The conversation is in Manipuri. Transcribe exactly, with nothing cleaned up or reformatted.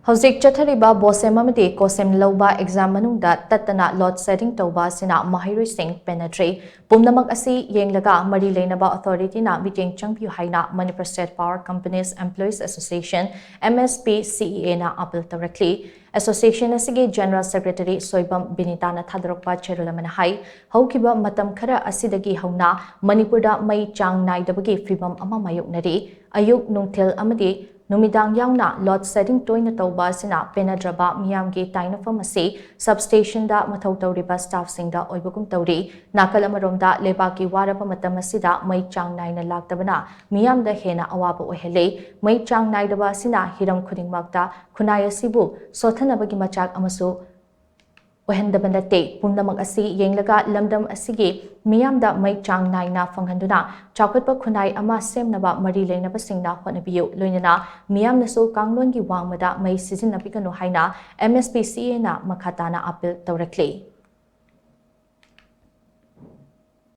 ꯍꯧꯖꯤꯛ ꯆꯠꯊꯔꯤꯕ ꯕꯣꯁꯦꯝ ꯑꯃꯗꯤ ꯀꯣꯁꯦꯝ ꯂꯧꯕ ꯑꯦꯛꯖꯥꯝ ꯃꯅꯨꯡꯗ ꯇꯠꯇꯅ ꯂꯣꯗ ꯁꯦꯗꯤꯡ ꯇꯧꯕ ꯑꯁꯤꯅ ꯃꯍꯩꯔꯣꯏꯁꯤꯡ ꯄꯦꯟꯅꯗ꯭ꯔꯤ꯫ ꯄꯨꯝꯅꯃꯛ ꯑꯁꯤ ꯌꯦꯡꯂꯒ ꯃꯔꯤ ꯂꯩꯅꯕ ꯑꯣꯊꯣꯔꯤꯇꯤꯅ ꯃꯤꯠꯌꯦꯡ ꯆꯪꯕꯤꯌꯨ ꯍꯥꯏꯅ Manipur State Power Companies Employees Association, M S P C E A ꯅ ꯑꯥꯄꯤꯜ ꯇꯧꯔꯛꯂꯤ꯫ ꯑꯦꯁꯣꯁꯤꯌꯦꯁꯟ ꯑꯁꯤꯒꯤ ꯖꯦꯅꯔꯦꯜ ꯁꯦꯀ꯭ꯔꯦꯇꯔꯤ ꯁꯣꯏꯕꯝ ꯕꯤꯅꯤꯇꯥꯅ ꯊꯥꯗꯣꯔꯛꯄ ꯆꯦꯔꯣꯜ ꯑꯃꯅ ꯍꯥꯏ, ꯍꯧꯈꯤꯕ ꯃꯇꯝ ꯈꯔ ꯑꯁꯤꯗꯒꯤ ꯍꯧꯅ ꯃꯅꯤꯄꯨꯔꯗ ꯃꯩ ꯆꯥꯡ ꯅꯥꯏꯗꯕꯒꯤ ꯐꯤꯚꯝ ꯑꯃ ꯃꯥꯌꯣꯛꯅꯔꯤ꯫ ꯑꯌꯨꯛ, ꯅꯨꯡꯊꯤꯜ ꯑꯃꯗꯤ ꯅꯨꯃꯤꯗꯥꯡ ꯌꯥꯎꯅ ꯂꯣꯗ ꯁꯦꯗꯤꯡ ꯇꯣꯏꯅ ꯇꯧꯕ ꯑꯁꯤꯅ ꯄꯦꯟꯅꯗ꯭ꯔꯕ ꯃꯤꯌꯥꯝꯒꯤ ꯇꯥꯏꯅꯐꯝ ꯑꯁꯤ ꯁꯕꯁ꯭ꯇꯦꯁꯟꯗ ꯃꯊꯧ ꯇꯧꯔꯤꯕ ꯁ꯭ꯇꯥꯐꯁꯤꯡꯗ ꯑꯣꯏꯕꯒꯨꯝ ꯇꯧꯔꯤ꯫ ꯅꯥꯀꯜ ꯑꯃꯔꯣꯝꯗ ꯂꯩꯕꯥꯛꯀꯤ ꯋꯥꯔꯕ ꯃꯇꯝ ꯑꯁꯤꯗ ꯃꯩ ꯆꯥꯡ ꯅꯥꯏꯅ ꯂꯥꯛꯇꯕꯅ ꯃꯤꯌꯥꯝꯗ ꯍꯦꯟꯅ ꯑꯋꯥꯕ ꯑꯣꯏꯍꯜꯂꯤ꯫ ꯃꯩ ꯆꯥꯡ ꯅꯥꯏꯗꯕ ꯑꯁꯤꯅ ꯍꯤꯔꯝ ꯈꯨꯗꯤꯡꯃꯛꯇ ꯈꯨꯟꯅꯥꯏ ꯑꯁꯤꯕꯨ ꯁꯣꯠꯊꯅꯕꯒꯤ ꯃꯆꯥꯛ ꯑꯃꯁꯨ ꯑꯣꯏꯍꯟꯗꯕ ꯅꯠꯇꯦ꯫ ꯄꯨꯝꯅꯃꯛ ꯑꯁꯤ ꯌꯦꯡꯂꯒ ꯂꯝꯗꯝ ꯑꯁꯤꯒꯤ ꯃꯤꯌꯥꯝꯗ ꯃꯩ ꯆꯥꯡ ꯅꯥꯏꯅ ꯐꯪꯍꯟꯗꯨꯅ ꯆꯥꯎꯈꯠꯄ ꯈꯨꯟꯅꯥꯏ ꯑꯃ ꯁꯦꯝꯅꯕ ꯃꯔꯤ ꯂꯩꯅꯕꯁꯤꯡꯅ ꯍꯣꯠꯅꯕꯤꯌꯨ꯫ ꯂꯣꯏꯅꯅ ꯃꯤꯌꯥꯝꯅꯁꯨ ꯀꯥꯡꯂꯣꯟꯒꯤ ꯋꯥꯡꯃꯗ ꯃꯩ ꯁꯤꯖꯤꯟꯅꯕꯤꯒꯅꯨ ꯍꯥꯏꯅ M S P C A ꯅ ꯃꯈꯥ ꯇꯥꯅ ꯑꯥꯄꯤꯜ ꯇꯧꯔꯛꯂꯤ꯫